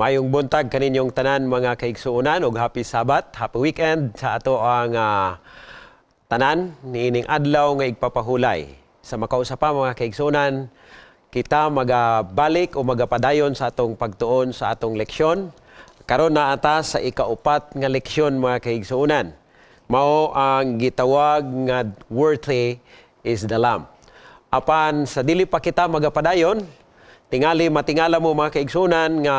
Mayong buntag kaninyong tanan, mga kaigsuonan, ug happy Sabbath, happy weekend sa ato ang tanan niining adlaw nga igpapahulay. Sa makausa pa, mga kaigsuonan, kita magabalik o magapadayon sa atong pagtuon sa atong leksyon. Karon naa ta sa ikaupat nga leksyon, mga kaigsuonan. Mao ang gitawag nga "Worthy is the Lamb." Apan sa dili pa kita magapadayon, tingali matingala mo, mga kaigsuonan, nga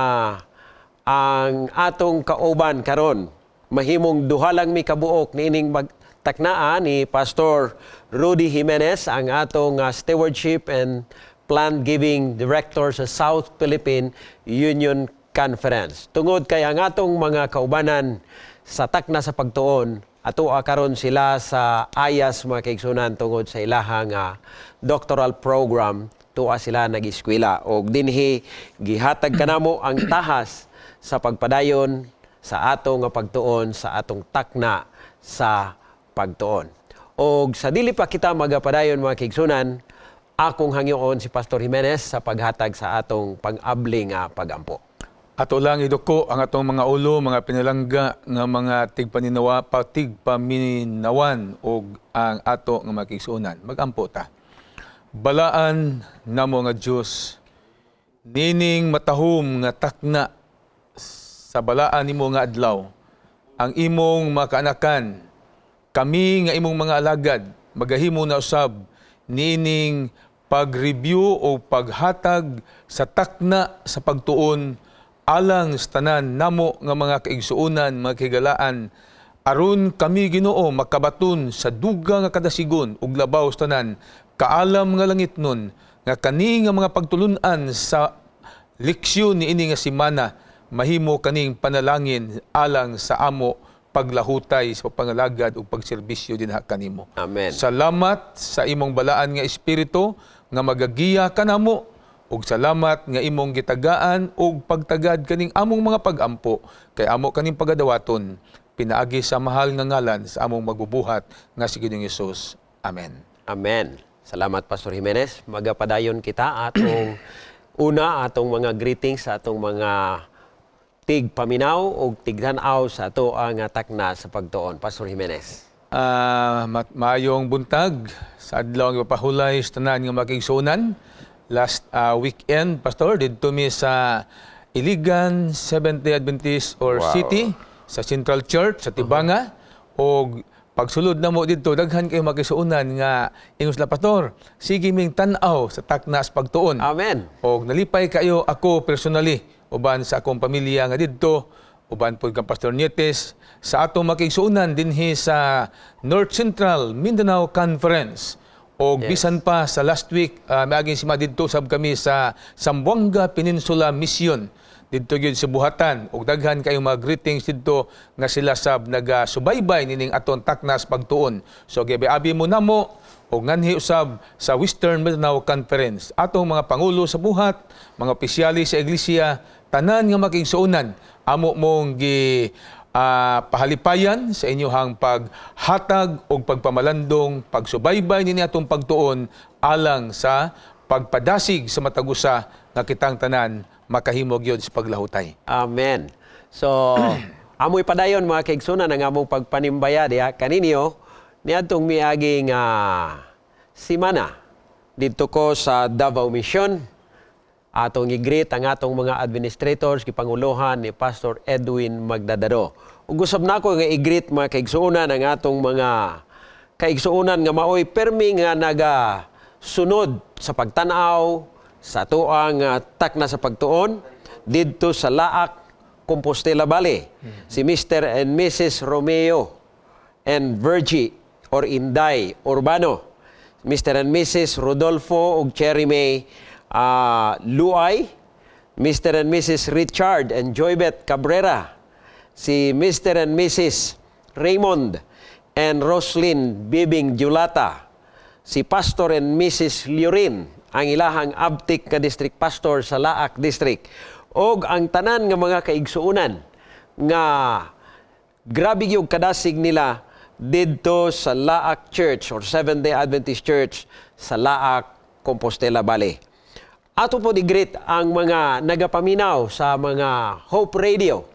ang atong kauban karon, mahimong duha lang mi kabuok niining magtaknaa ni Pastor Rudy Jimenez, ang atong Stewardship and Planned Giving Director sa South Philippine Union Conference. Tungod kay ang atong mga kaubanan sa takna sa pagtuon, atoa karon sila sa Ayas, mga kaigsuonan, tungod sa ilahang doctoral program, tuwa sila nag-eskwela og dinhi gihatag kanamo ang tahas sa pagpadayon sa ato nga pagtuon sa atong takna sa pagtuon. Og sa dili pa kita magapadayon, mga kaigsuonan, akong hangyoon si Pastor Jimenez sa paghatag sa atong pang-abli nga pagampo. Ato lang iduko ang atong mga ulo, mga pinalangga nga mga tigpaninawa, patigpaminawan og ang ato nga mga kaigsuonan. Magampo ta. Balaan namo nga Dios, nining matahom nga takna sa balaan nimo nga adlaw, ang imong mga kaanakan, kami nga imong mga alagad, magahimo na usab nining pag-review o paghatag sa takna sa pagtuon alang sa tanan namo nga mga kaigsuonan, mga kahigalaan, aron kami, Ginoo, makabaton sa duga nga kadasigon ug labaw sa tanan kaalam nga langitnon nga kani nga mga pagtulunan sa leksyon niini nga simana mahimo kaning panalangin alang sa amo paglahutay sa pangalagad ug pagserbisyo dinha kanimo. Amen. Salamat sa imong balaan nga espiritu nga magagiya kanamo ug salamat nga imong gitagaan ug pagtagad kaning among mga pagampo kay amo kaning pagadawaton pinaagi sa mahal nga ngalan sa among magbubuhat nga si Ginoong Hesus. Amen. Amen. Salamat, Pastor Jimenez. Magapadayon kita atong una atong mga greetings sa atong mga tigpaminaw o tigtan-aw sa ato ang takna sa pagtuon. Pastor Jimenez. Maayong buntag sa adlaw nga pahulay sa tanan nga makigsuonan. Last weekend, Pastor, didto mi sa Iligan Seventh-day Adventist or City sa Central Church sa Tibanga og pagsulod namo didto, daghan kayo makigsuonan nga ingon sila, "Pastor, sige ming tan-aw sa takna sa pagtuon." Amen. Og nalipay kayo ako personally uban sa akong pamilya nga didto, uban pod kang Pastor Nietes, sa atong makigsuonan dinhi sa North Central Mindanao Conference. Og bisan pa sa last week, miaging sima didto sab kami sa Zamboanga Peninsula Mission didto gyud sa buhatan og daghan kayo mga greetings didto nga sila sab nagasubaybay nining aton taknas pagtuon. So giabi mo namo og nganhi usab sa Western Mindanao Conference, atong mga pangulo sa buhat, mga opisyalis sa iglesia, tanan nga makigsuonan, amo mong gi pahalipayan sa inyohang paghatag og pagpamalandong pagsubaybay nini atong pagtuon alang sa pagpadasig sa matag usa nga kitang tanan makahimo gyud sa paglahutay. Amen. So, amoy padayon, mga kaigsuonan, ang among pagpanimbaya diha kaninyo niadtong miaging simana didto ko sa Davao Mission. Atong i-greet ang atong mga administrators gipanguluhan ni Pastor Edwin Magdadaro. Ug usab nako nga i-greet, mga kaigsuonan, ang atong mga kaigsuonan nga maoy permi nga naga sunod sa pagtan-aw sa atuang takna sa pagtuon didto sa Laak, Compostela Valley. Si Mr. and Mrs. Romeo and Virgie or Inday Urbano. Mr. and Mrs. Rodolfo ug Cherry May Luay, Mr. and Mrs. Richard and Joybeth Cabrera, si Mr. and Mrs. Raymond and Roslyn Bibing Julata, si Pastor and Mrs. Liurin, ang ilahang abtik nga district pastor sa Laak District, og ang tanan nga mga kaigsuonan nga grabe gyud kadasig nila didto sa Laak Church or Seventh-day Adventist Church sa Laak, Compostela Valley. Ato pod i-greet ang mga nagapaminaw sa mga Hope Radio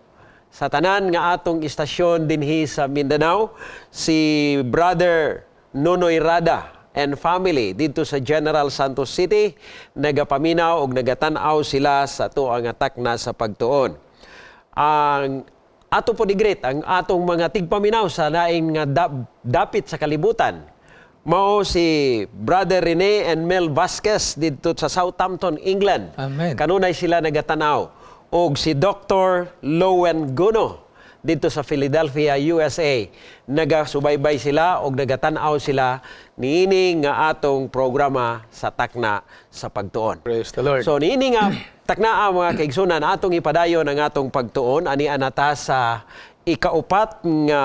sa tanan nga atong istasyon dinhi sa Mindanao, si Brother Nonoy Rada and family didto sa General Santos City, nagapaminaw og nagatan-aw sila sa atoang Takna sa Pagtuon. Ang ato pod i-greet ang atong mga tigpaminaw sa laing nga dapit sa kalibutan. Mao si Brother Rene and Mel Vasquez didto sa Southampton, England. Amen. Kanunay sila nagatanaw. Og si Dr. Lowen Guno didto sa Philadelphia, USA. Nagasubaybay sila og nagatanaw sila niini nga atong programa sa Takna sa Pagtuon. Praise the Lord. So niini nga taknaa, mga kaigsunan, atong ipadayon ang atong pagtuon ani anata sa ikaupat nga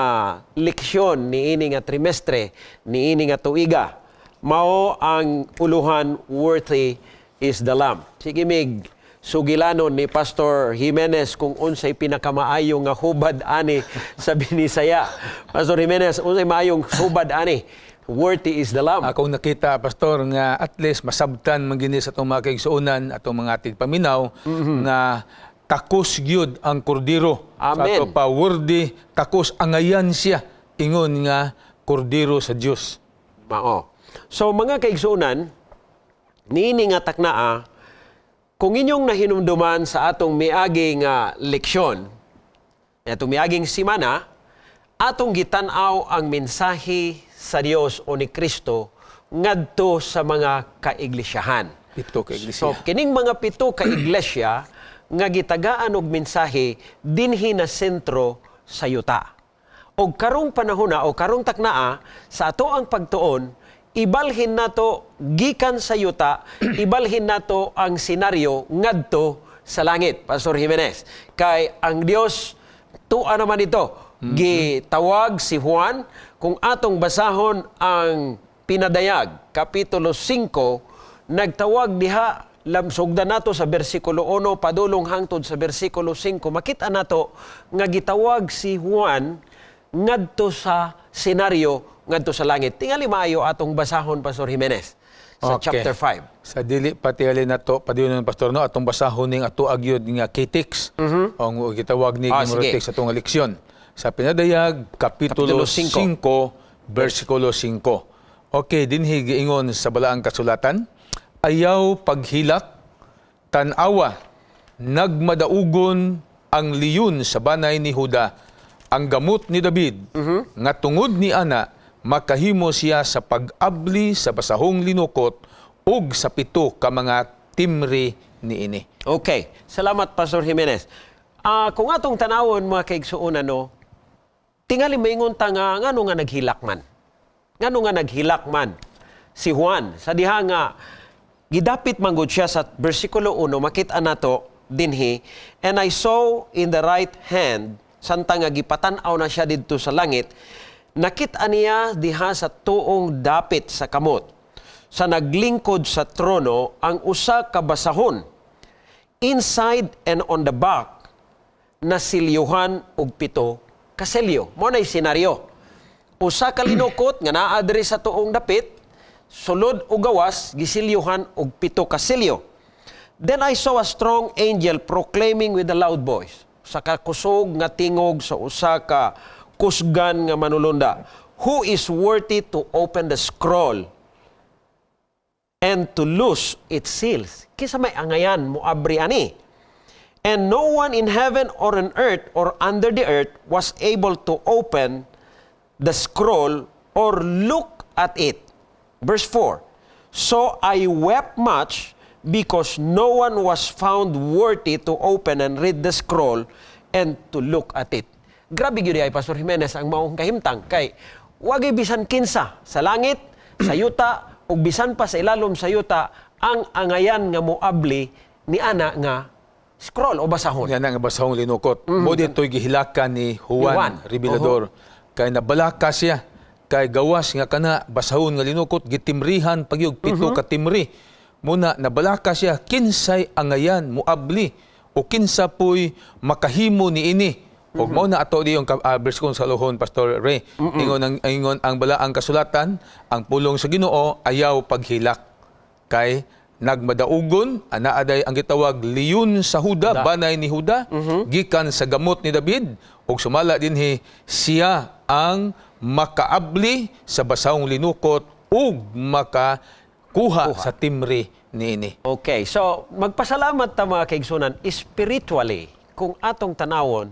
leksyon niini nga trimestre, niini nga tuiga. Mao ang uluhan, "Worthy is the Lamb." Sige mig sugilanon ni Pastor Jimenez kung unsay pinakamaayo nga hubad ani sa Binisaya. Pastor Jimenez, unsay maayong hubad ani? "Worthy is the Lamb." Akong nakita, Pastor, nga at least masabtan man gini sa atong mga kaigsuonan, atong mga tigpaminaw, nga takos gyud ang kordero. Amen. Sa ato pa, worthy, takos angayan siya ingon nga kordero sa Dios. Mao. So mga kaigsuonan, niini nga taknaa, kung inyong nahinumduman sa atong miagi nga leksyon, atong miaging simana, atong gitan-aw ang mensahe sa Dios o ni Kristo ngadto sa mga kaiglisyahan. Pito ka iglesia. So kining mga pito ka iglesia nga gitagaan og mensahe dinhi na sentro sa yuta. Og karong panahon na o karong taknaa sa ato ang pagtuon, ibalhin nato gikan sa yuta, ibalhin nato ang senaryo ngadto sa langit, Pastor Jimenez. Kay ang Dios tua naman ito. Gitawag si Juan. Kung atong basahon ang Pinadayag, Kapitulo 5, nagtawag diha, lamsugdan nato sa bersikulo 1 padulong hangtod sa bersikulo 5, makita nato nga gitawag si Juan ngadto sa senaryo ngadto sa langit. Tingali maayo atong basahon, Pastor Jimenez, sa chapter 5. Sa dili pa tingali nato padayon ng Pastor, no, atong basahon ning ato agyod nga key text. Ang gitawag ni Sige. Text sa atong leksyon. Sa Pinadayag kapitulo Kapitulo 5. 5 bersikulo 5. Okay, dinhi giingon sa balaang kasulatan, "Ayaw paghilak, tan-awa, nagmadaugon ang leon sa banay ni Juda, ang gamot ni David, nga tungod ni ana makahimo siya sa pag-abli sa basahong linukot ug sa pito ka mga timri niini." Okay. Salamat, Pastor Jimenez. Kung atong tanawon, mga kaigsuonan, no, tingali maingon ta nga ngano nga naghilak man. Ngano nga naghilak man si Juan sa diha nga gidapit manggod siya? Sa bersikulo 1 makita nato dinhi, "And I saw in the right hand," samtang nga gipatan-aw na siya didto sa langit, nakita niya diha sa tuong dapit sa kamot sa naglingkod sa trono ang usa ka basahon, inside and on the back na silyuhan og pito ka selyo. Mao nay senaryo. Usa ka linukot nga naa diri sa tuong dapit, sulod o gawas, gisilyuhan og pito ka selyo. "Then I saw a strong angel proclaiming with a loud voice." Sa kakusog nga tingog sa usa ka kusgan nga manulunda. "Who is worthy to open the scroll and to loose its seals?" Kinsa may angayan mo abri ani? "And no one in heaven or on earth or under the earth was able to open the scroll or look at it." Verse 4. "So I wept much because no one was found worthy to open and read the scroll and to look at it." Grabe gyud ay, Pastor Jimenez, ang maong kahimtang kay wagay bisan kinsa sa langit, sa yuta ug bisan pa sa ilalom sa yuta ang angayan nga moabli ni ana nga scroll o basahon. Yan ang basahong linukot. Mao dito'y gihilakan ni Juan, Ni Juan. Revelador. Kay nabalaka siya. Kay gawas nga kana basahon nga linukot gitimrihan pagyug pito ka timri. Muna nabalaka siya kinsay angayan muabli o kinsa puy makahimo niini. Og mao na ato di yung verse sa Luhon, Pastor Ray. Ingon ang balaang kasulatan, ang pulong sa Ginoo, "Ayaw paghilak kay Nagmadaugon, anaa day ang gitawag Leon sa Huda, banay ni Huda, gikan sa gamot ni David, ug sumala dinhi, siya ang makaabli sa basahong linukot ug makakuha sa timri niini. Okay, so magpasalamat ta, mga kaigsunan, spiritually kung atong tanawon,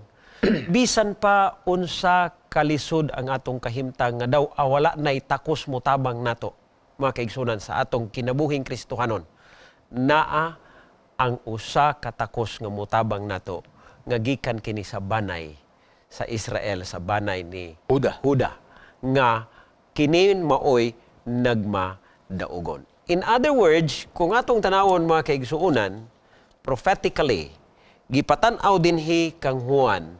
bisan pa unsa kalisod ang atong kahimtang nga daw awala na itakos motabang nato, mga kaigsunan, sa atong kinabuhing Kristohanon, naa ang usa ka takos nga motabang nato nga gikan kini sa banay sa Israel, sa banay ni Huda. Huda, nga kini maoy nagmadaugon. In other words, kung atong tanawon, mga kaigsuonan, prophetically, gipatan-aw dinhi kang Juan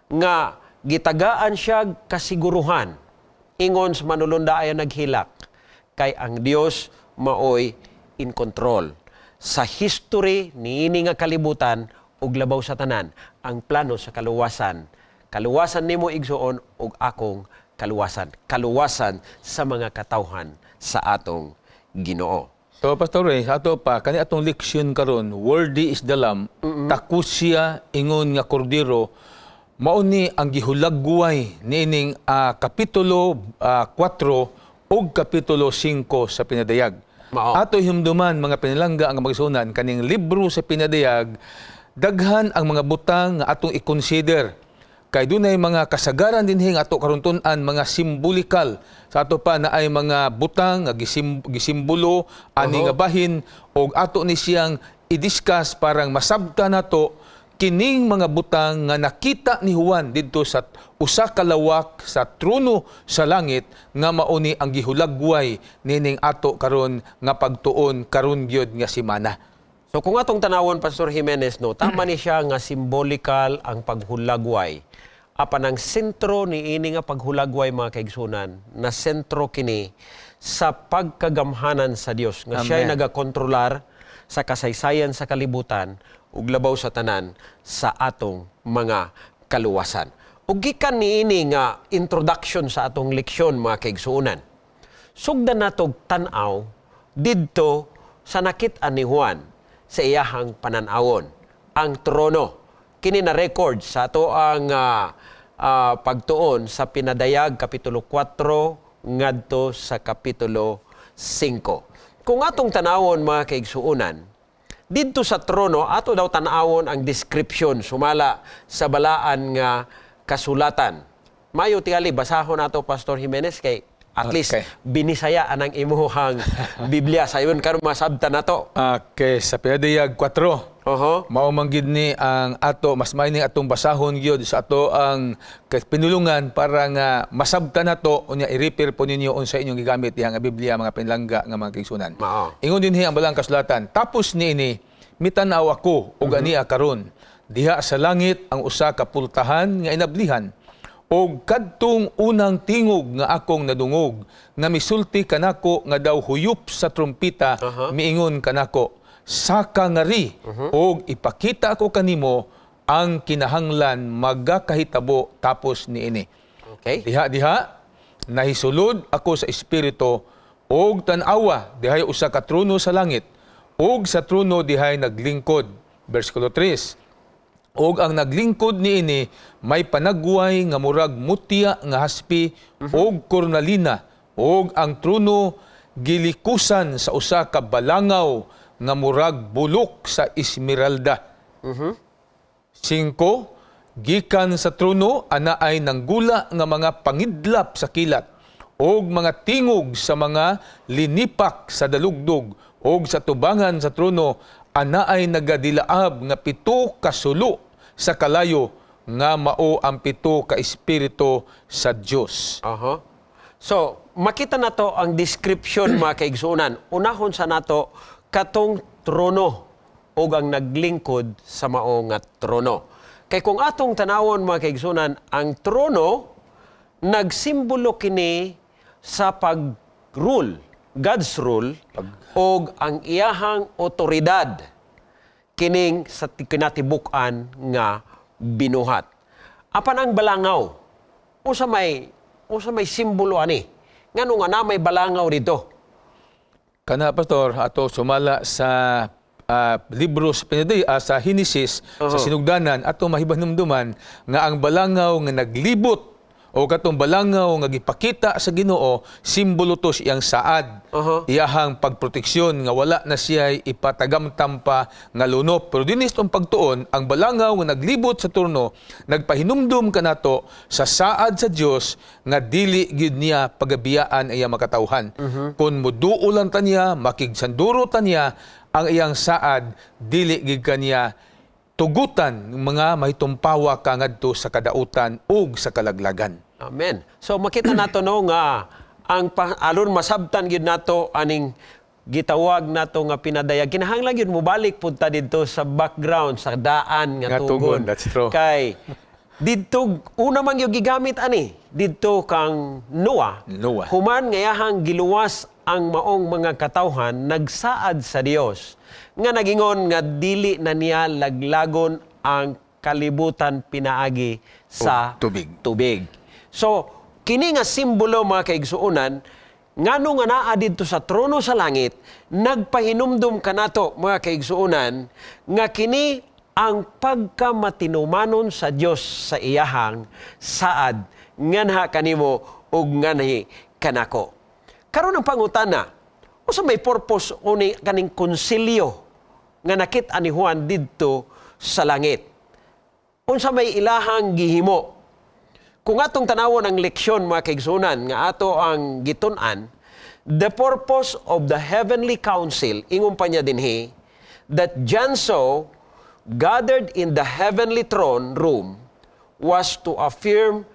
nga gitagaan siya kasiguruhan ingon sa manulunda ay naghilak kay ang Dios maoy in control sa history niini nga kalibutan ug labaw sa tanan ang plano sa kaluwasan, kaluwasan nimo, igsuon, ug akong kaluwasan, kaluwasan sa mga katawhan sa atong Ginoo. So Pastor Ray, ato pa kani atong leksyon karon, "Worthy is the Lamb," takos siya ingon nga kordero, mao ni ang gihulagway niining kapitulo 4 ug kapitulo 5 sa Pinadayag. Mao. Ato hinumduman, mga pinalangga ang magsunan, kaning libro sa Pinadayag, daghan ang mga butang nga atong i-consider kay dunay mga kasagaran dinhi nga ato karon tun-an, mga simbolikal. Sa ato pa na ay mga butang nga gisimbolo ani nga bahin og ato ni siyang i-discuss parang masabta nato kining mga butang nga nakita ni Juan didto sa usa ka lawak sa trono sa langit nga mao ni ang gihulagway nining ato karon nga pagtuon karon gyud nga semana. So kung atong tanawon, Pastor Jimenez, no, tama ni siya nga symbolical ang paghulagway. Apan ang sentro ni ini nga paghulagway, mga kaigsunan, na sentro kini sa pagkagamhanan sa Dios nga siya'y Amen. Nagakontrolar sa kasaysayan sa kalibutan ug labaw sa tanan sa atong mga kaluwasan. Ug gikan niini nga introduction sa atong leksyon, mga kaigsuonan, sugdan natog tan-aw didto sa nakit-an ni Juan sa iyahang pananawon, ang trono. Kini na record sa ato ang pagtuon sa Pinadayag kapitulo 4 ngadto sa kapitulo 5. Kung atong tanawon, mga kaigsuonan, didto sa trono, ato daw tanawon ang description sumala sa balaan nga kasulatan. Mayo tingali basahon nato, Pastor Jimenez, kay at least binisaya anang imuhang Biblia sayon karon masabtan nato. Okay, sa Pinadayag 4. Mao man gid ni ang ato mas may ning atong basahon gyud sa ato ang pinulungan para nga masabtan nato. Unya i-refer po ninyo unsa inyong gigamit diha nga Biblia, mga pinlangga nga mga kaigsunan. Mao. Ingon dinhi ang balang kasulatan. "Tapos niini mitan-aw ako og ania karon diha sa langit ang usa ka pultahan nga inablihan og kadtong unang tingog nga akong nadungog nga misulti kanako nga daw huyop sa trumpita miingon kanako, 'Saka ngari og ipakita ko kanimo ang kinahanglan magakahitabo tapos niini.' Diha diha nahisulod ako sa espiritu og tan-awa, dihay usa ka trono sa langit og sa trono dihay naglingkod." Bersikulo 3. "Og ang naglingkod niini may panagway nga murag mutya nga haspi og kornalina og ang trono gilikusan sa usa ka balangaw nga murag bulok sa esmeralda." 5. "Gikan sa trono anaay nanggula nga mga pangidlap sa kilat og mga tingog sa mga linipak sa dalugdog og sa tubangan sa trono anaay nagadilaab nga pito ka sulo sa kalayo nga mao ang pito ka espiritu sa Dios." Aha. So, makita nato ang description, mga kaigsuonan. Unahon sa nato katong trono ug ang naglingkod sa mao nga trono. Kay kung atong tanawon, mga kaigsuonan, ang trono nagsimbolo kini sa pag-rule, God's rule, og ang iyahang otoridad kining sa kinatibuk-an nga binuhat. Apan ang balangaw, usa may simbolo ani? Ngano nga na may balangaw dito? Kana, Pastor, ato sumala sa libro sa Pinaday, sa Henesis, sa sinugdanan, ato mahibanumduman nga ang balangaw nga naglibot o katong balangaw nga gipakita sa Ginoo, simbolo to sa iyang saad, iyahang pagproteksyon nga wala na siya ipatagamtam pa nga lunop. Pero dinis tong pagtuon, ang balangaw nga naglibot sa trono nagpahinumdum kanato sa saad sa Dios nga dili gyud niya pagabiyaan ang iyang makatawhan. Kung muduolan ta niya, makigsanduro ta niya, ang iyang saad dili gyud kaniya tugutan ng mga mahitumpawa ka ngadto sa kadautan ug sa kalaglagan. Amen. So makita nato, no, nga ang aron masabtan gyud nato aning gitawag nato nga pinadayag, kinahanglan gyud mobalik pud ta didto sa background, sa daan nga Nga tugon. Tugon, that's true. Kay didto una man gyud gigamit ani didto kang Noah. Noah. Human nga iyahang giluwas ang maong mga katawhan, nagsaad sa Dios nga nagingon nga dili na niya laglagon ang kalibutan pinaagi sa Og tubig. Tubig. So, kini nga simbolo, mga kaigsuonan, ngano nga naa didto sa trono sa langit, nagpahinumdum kanato, mga kaigsuonan, nga kini ang pagkamatinumanon sa Dios sa iyahang saad nganha kanimo ug nganhi kanako. Karon, ang pangutana, usa may purpose uni kaning konsilyo nga nakit-an ni Juan didto sa langit? Unsa may ilahang gihimo? Kung atong tanawon ang leksyon, mga kaigsunan, nga ato ang gitun-an, the purpose of the heavenly council, ingon pa niya dinhi, that John saw gathered in the heavenly throne room was to affirm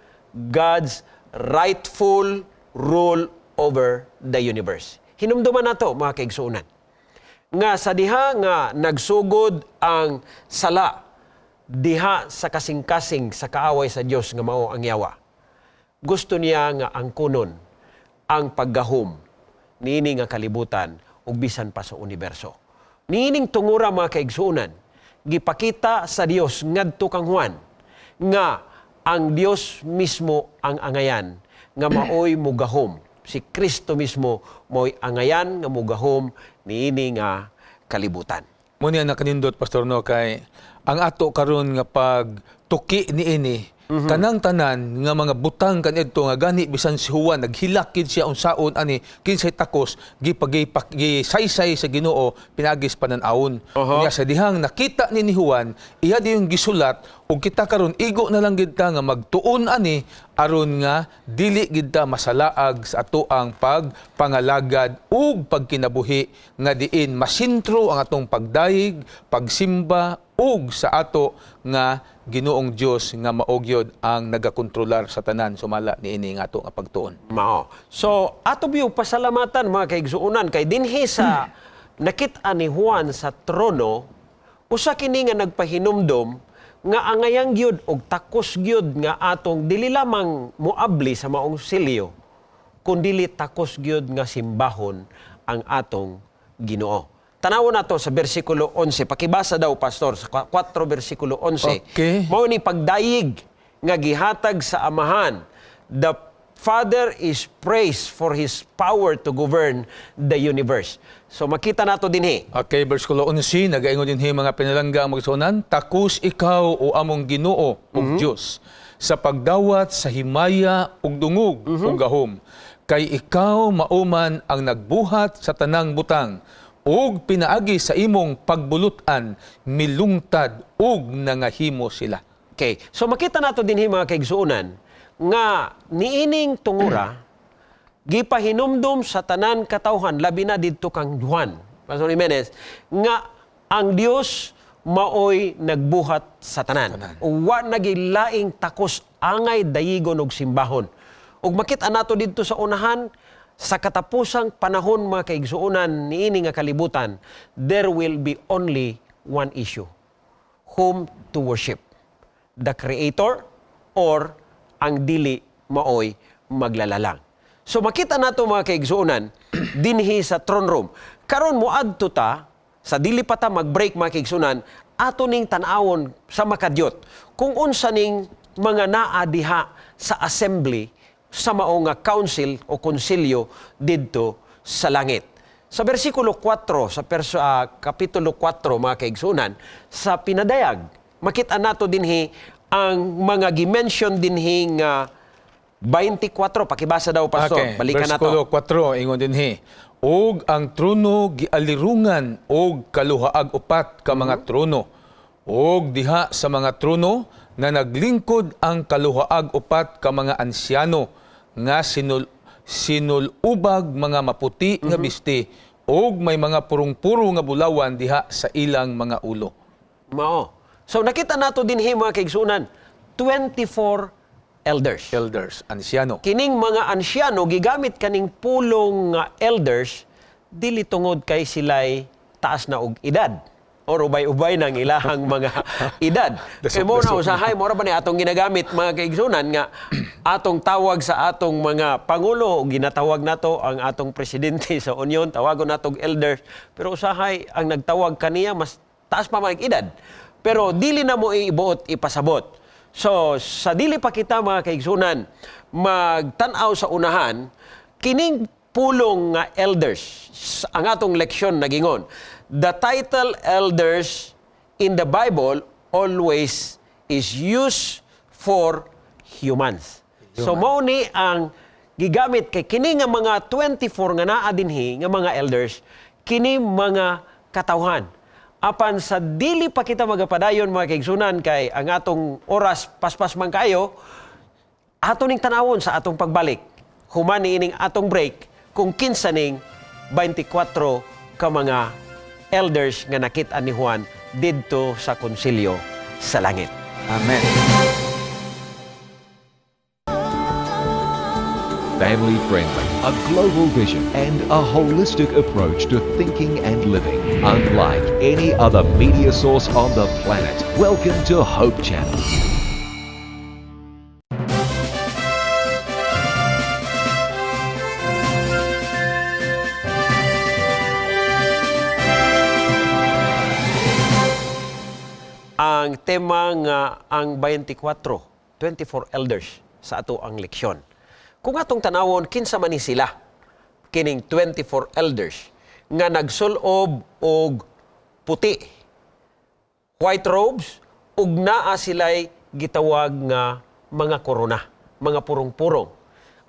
God's rightful rule over the universe. Hinumduman nato, mga kaigsunan, nga sa diha nga nagsugod ang sala diha sa kasing-kasing sa kaaway sa Dios nga mao ang yawa, gusto niya nga angkunon ang paggahom niini nga kalibutan ug bisan pa sa universo. Niining tungura, mga kaigsuonan, gipakita sa Dios ngadto kang Juan nga ang Dios mismo ang angayan nga maoy mugahom. Si Kristo mismo mo'y angayan nga mugahom niini nga kalibutan. Mao niya nakanindot, Pastor, no, kay ang ato karon nga pagtuki niini, kanang tanan nga mga butang kanidto nga gani bisan si Juan naghilak gid siya unsaon ani, kinsay takos gipagipak gisaysay sa Ginoo pinaagis panan-awon. Unya sa dihang nakita ni Juan, iya yung gisulat, ug kita karon igo na lang gid ta nga magtuon ani aron nga dili gid ta masalaag sa atoang pagpangalagad ug pagkinabuhi nga diin masintro ang atong pagdayeg, pagsimba ug sa ato nga Ginoong Dios nga mao gyud ang nagakontrolar sa tanan sumala niini nga ato nga pagtuon. Mao. So, ato biyo pasalamatan, mga kaigsuonan, kay dinhi sa nakit-an ni Juan sa trono, usa kini nga nagpahinumdom nga angayang gyud og takos gyud nga atong dili lamang moabli sa maong silyo, kundili takos gyud nga simbahon ang atong Ginoo. Tanawon nato sa bersikulo 11. Pakibasa daw, Pastor, sa 4 bersikulo 11. Okay. Mao ni pagdayig nga gihatag sa Amahan. The Father is praised for His power to govern the universe. So makita nato dinhi. Okay, bersikulo 11, nagaingon dinhi, mga pinalangga ang magsunan, "Takos ikaw, o among Ginoo ug Dios, sa pagdawat sa himaya ug dungog ug gahom. Kay ikaw mao man ang nagbuhat sa tanang butang, ug pinaagi sa imong pagbulutan milungtad ug nangahimo sila." Okay. So makita nato dinhi, mga kaigsuonan, nga niining tungura gipahinumdum sa tanan katawhan, labi na didto kang Juan, Pastor Jimenez, nga ang Dios maoy nagbuhat sa tanan. Tanan. Wa nagilaing takos angay dayigon og simbahon. Ug makita nato didto sa unahan, sa katapusang panahon, mga kaigsuonan, niini nga kalibutan, there will be only one issue: whom to worship? The Creator or ang dili maoy maglalalang? So makita nato, mga kaigsuonan, dinhi sa throne room. Karon moadto ta sa dili pa ta mag-break, mga kaigsuonan, ato ning tan-awon sa makadyot kung unsa ning mga naa diha sa assembly sa mao nga council o konsilyo didto sa langit. Sa versikulo 4 sa kapitulo 4, mga kaigsunan, sa Pinadayag, makita nato dinhi ang mga gi-mention dinhi nga 24. Pakibasa daw, Pastor. Okay, balikan nato. Versikulo 4, ingon dinhi. "Og ang trono gialirungan og kaluhaag upat ka mga trono. Og diha sa mga trono na naglingkod ang kaluhaag upat ka mga ansyano nga sinulubag mga maputi nga bisti og may mga purong-puro nga bulawan diha sa ilang mga ulo." Mao. So nakita nato dinhi, mga kaigsunan, 24 elders. Elders, ansyano. Kining mga ansyano, gigamit kaning pulong nga elders dili tungod kay sila'y taas na og edad or ubay-ubay ng ilahang mga edad. Kay mo na Dasok-dasok. Usahay mora ba ni atong ginagamit, mga kaigsunan, nga atong tawag sa atong mga pangulo, ginatawag nato ang atong presidente sa union, tawagon natong elders, pero usahay ang nagtawag kaniya mas taas pa man ang edad. Pero dili na mo ibuot ipasabot. So, sa dili pa kita, mga kaigsunan, magtan-aw sa unahan, kining pulong nga elders, ang atong leksyon nagingon, the title elders in the Bible always is used for humans. So, mao ni ang gigamit kay kini nga mga 24 nga naa dinhi nga mga elders, kini mga katawhan. Apan sa dili pa kita magapadayon, mga kaigsunan, kay ang atong oras paspas man kayo, ato ning tanawon sa atong pagbalik human ining atong break kung kinsa ning 24 ka mga elders nga nakit-an ni Juan didto sa konsilyo sa langit. Amen. Family friendly, a global vision, and a holistic approach to thinking and living. Unlike any other media source on the planet. Welcome to Hope Channel. Ang tema nga ang 24, 24 elders sa ato ang leksyon. Kung atong tanawon, kinsa man ni sila kining 24 elders nga nagsulob og puti, white robes, ug naa sila'y gitawag nga mga korona, mga purong-purong?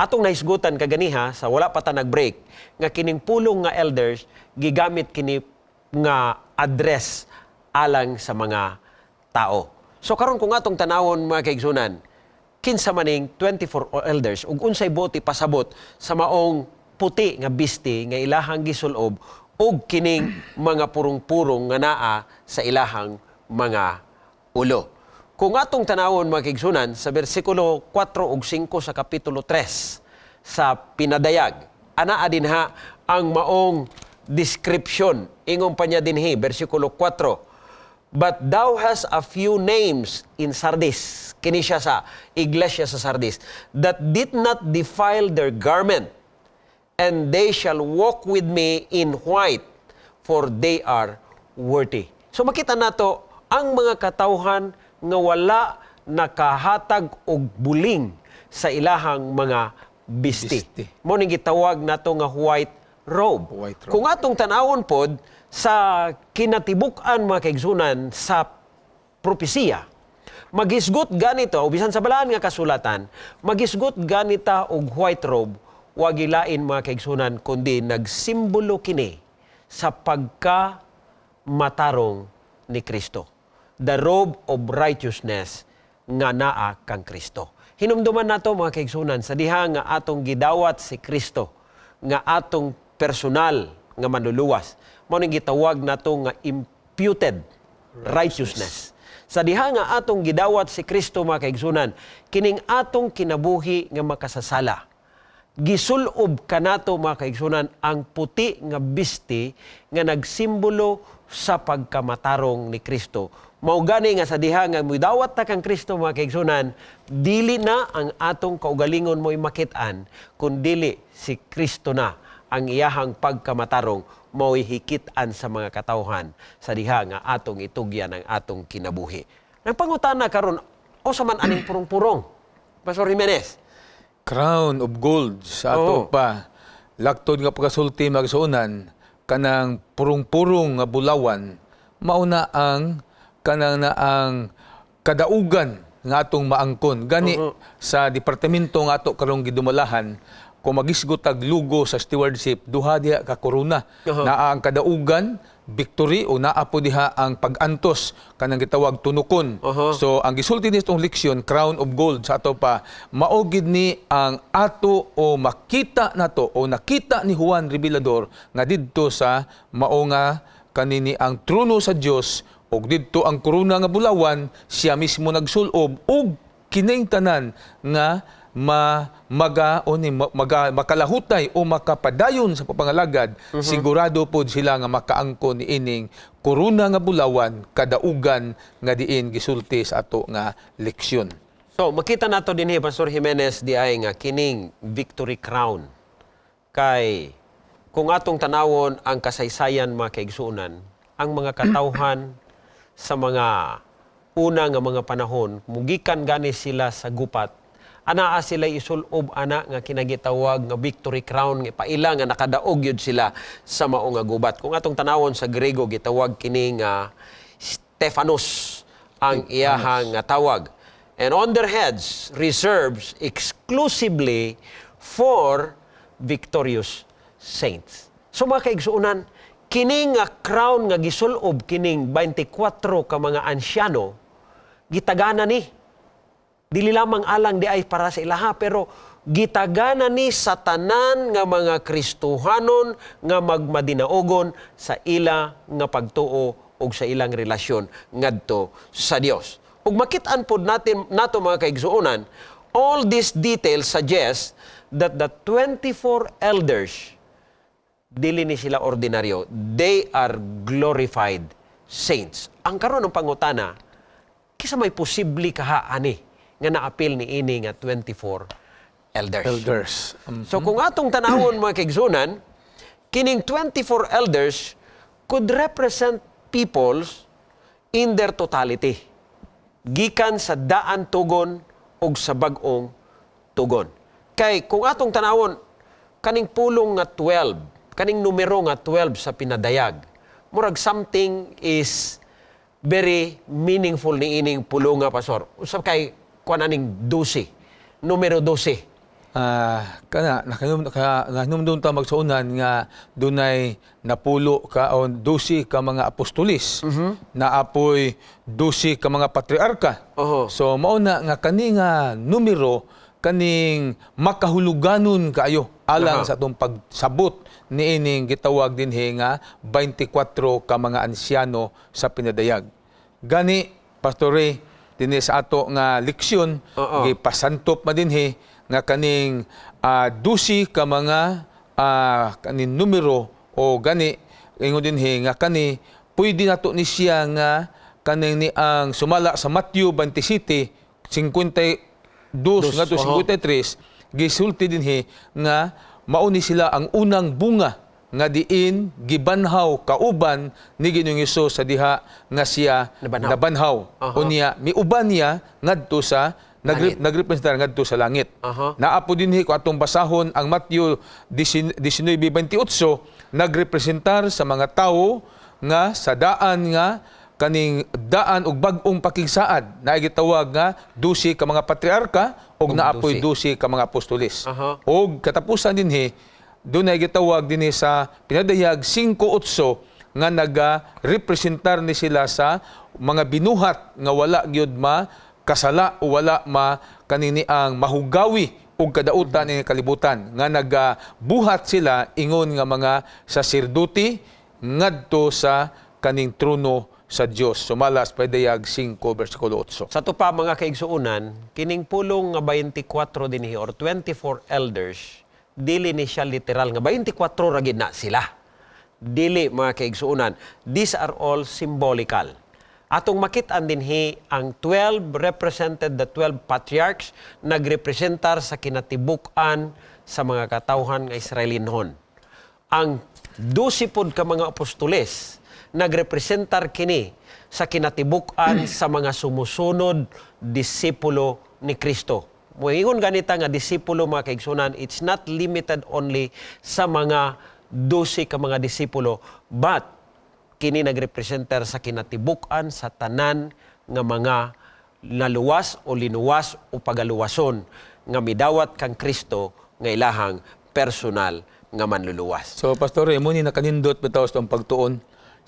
Atong nahisgutan kaganiha sa wala pa ta nag-break nga kining pulong nga elders gigamit kini nga address alang sa mga tao. So karon, kung atong tanawon, mga kaigsunan, kinsa maning 24 elders ug unsay buot pasabot sa maong puti nga bisti nga ilahang gisulob ug kining mga purong-purong nga naa sa ilahang mga ulo? Kung atong tanawon, mga kaigsunan, sa bersikulo 4 ug 5 sa kapitulo 3 sa Pinadayag, anaa dinha ang maong description. Ingon pa niya dinhi, bersikulo 4, "But thou hast a few names in Sardis." Kini siya sa iglesia sa Sardis. "That did not defile their garment, and they shall walk with me in white, for they are worthy." So makita nato ang mga katawhan nga wala nakahatag og buling sa ilahang mga bisti. Bisti. Mo ning gitawag nato nga white robe. White robe. Kung atong tanawon pod sa kinatibuk-an, mga kaigsunan, sa propesiya, magisgot ganito, o bisan sa balaan nga kasulatan, magisgot ganita og white robe, wa gilain, mga kaigsunan, kundi nagsimbolo kini sa pagka matarong ni Kristo. The robe of righteousness nga naa kang Kristo. Hinumduman nato, mga kaigsunan, sa diha nga atong gidawat si Kristo nga atong personal nga manluluwas. Mao ning gitawag nato nga imputed righteousness. Sa diha nga atong gidawat si Kristo, mga kaigsunan, kining atong kinabuhi nga makasasala, gisulob kanato, mga kaigsunan, ang puti nga bisti nga nagsimbolo sa pagkamatarong ni Kristo. Mao gani nga sa diha nga midawat ta kang Kristo, mga kaigsunan, dili na ang atong kaugalingon mo'y makit-an, kun dili si Kristo na, ang iyahang pagkamatarong mao'y hikit-an sa mga katawhan sa diha nga atong itugyan ang atong kinabuhi. Nang pangutana karon, usa man aning purong-purong, Pastor Jimenez? Crown of gold sa ato Oo. pa. Laktod nga pagkasulti, magsuonan, kanang purong-purong nga bulawan, mauna ang kanang na ang kadaugan nga atong maangkon. Gani sa departamento nga ato karong gidumalahan, kung magisgot tag lugo sa stewardship, duha diha ka korona. Naa ang kadaugan, victory, o naa po diha ang pag-antos, kanang gitawag tunukon. So ang gisulti ni itong leksyon, crown of gold sa ato pa, mao gid ni ang ato o makita nato o nakita ni Juan Revelador nga didto sa mao nga kanini ang trono sa Dios ug didto ang korona nga bulawan, siya mismo nagsulob ug kining tanan nga ma maga o ni maga, makalahutay o makapadayon sa papangalagad, sigurado pod sila nga makaangkon ni ining korona nga bulawan, kadaugan nga diin gisulti sa ato nga leksyon. So, makita nato dinhi, Pastor Jimenez, di ay nga kining victory crown. Kay kung atong tanawon ang kasaysayan, mga kaigsuonan, ang mga katawhan sa mga una nga mga panahon, mugikan gani sila sa gupat, anaa sila isulob ana nga kinagitawag nga victory crown nga paila nga nakadaog yun sila sa mao nga gubat. Kung atong tanawon sa Grego, gitawag kini nga Stephanos ang iyahang nga tawag. And on their heads, reserves exclusively for victorious saints. So mga kaigsuonan, kini nga crown nga gisulob kining 24 ka mga ansyano, gitagana ni. Dili lamang alang di ay para sa ilaha, pero gitagana ni sa tanan nga mga Kristohanon nga magmadinaogon sa ila nga pagtuo ug sa ilang relasyon ngadto sa Dios. Ug makit-an pod natin nato, mga kaigsuonan, all these details suggest that the 24 elders, dili ni sila ordinaryo. They are glorified saints. Ang karon ng pangutana, kisa may posible kaha ani nga naapil ni ini nga 24 elders? Elders. So kung atong tanawon, mga kaigsuonan, kining 24 elders could represent peoples in their totality. Gikan sa daan tugon ug sa bag-ong tugon. Kay kung atong tanawon, kaning pulong nga 12, kaning numero nga 12 sa Pinadayag, murag something is very meaningful ni ining pulong nga, Pastor. Usab kay kuan aning 12, numero 12. Ah, kana nakahinumdum ta, magsuonan, nga dunay napulo ka o 12 ka mga apostolis. Na apoy 12 ka mga patriarka. So mao na nga kani nga numero kaning makahuluganon kaayo alang sa atong pagsabot niining gitawag dinhi nga 24 ka mga ansyano sa Pinadayag. Gani, Pastor Ray, dinhi sa ato nga leksyon, gipasantop ma dinhi nga kaning 12 ka mga kaning numero o gani ingon dinhi nga kani pwede nato ni siya nga kaning ni ang sumala sa Matthew 27, 52 ngadto 53, gisulti dinhi nga mao ni sila ang unang bunga nga diin gibanhaw kauban ni Ginoong Hesus sa diha nga siya Nabanhaw. Nabanhaw. Unya miuban niya ngadto sa Langit. Nagrepresentar ngadto sa langit. Naa po dinhi kung atong basahon ang Matthew 19:28, nagrepresentar sa mga tawo nga sa daan nga kaning daan og bag-ong pakigsaad na gitawag nga 12 ka mga patriarka ug Og naapoy 12. 12 ka mga apostolis. Og katapusan dinhi, dunay gitawag dinhi sa Pinadayag 5:8 nga naga-representar ni sila sa mga binuhat nga wala gyud ma kasala o wala ma kanini ang mahugawi og kadautan ni kalibutan nga nagabuhat sila ingon nga mga saserdote ngadto sa kaning trono sa Dios, sumala sa Pinadayag 5 bersikulo 8. Sa ato pa, mga kaigsuonan, kining pulong nga 24 dinhi or 24 elders, dili ni siya literal nga 24 ra gid na sila. Dili, mga kaigsuonan. These are all symbolical. Atong makit-an dinhi ang 12 represented the 12 patriarchs, nagrepresentar sa kinatibuk-an sa mga katawhan nga Israelinhon. Ang 12 pod ka mga apostoles, nagrepresentar kini sa kinatibuk-an sa mga sumusunod, disipulo ni Kristo. Moingon ganita nga disipulo, mga kaigsuonan, it's not limited only sa mga 12 ka mga disipulo, but kini nagrepresentar sa kinatibuk-an sa tanan nga mga naluwas o linuwas o pagaluwason nga midawat kang Kristo nga ilahang personal nga manluluwas. So, Pastor, mo ni nakanindot bitaw sa atong pagtuon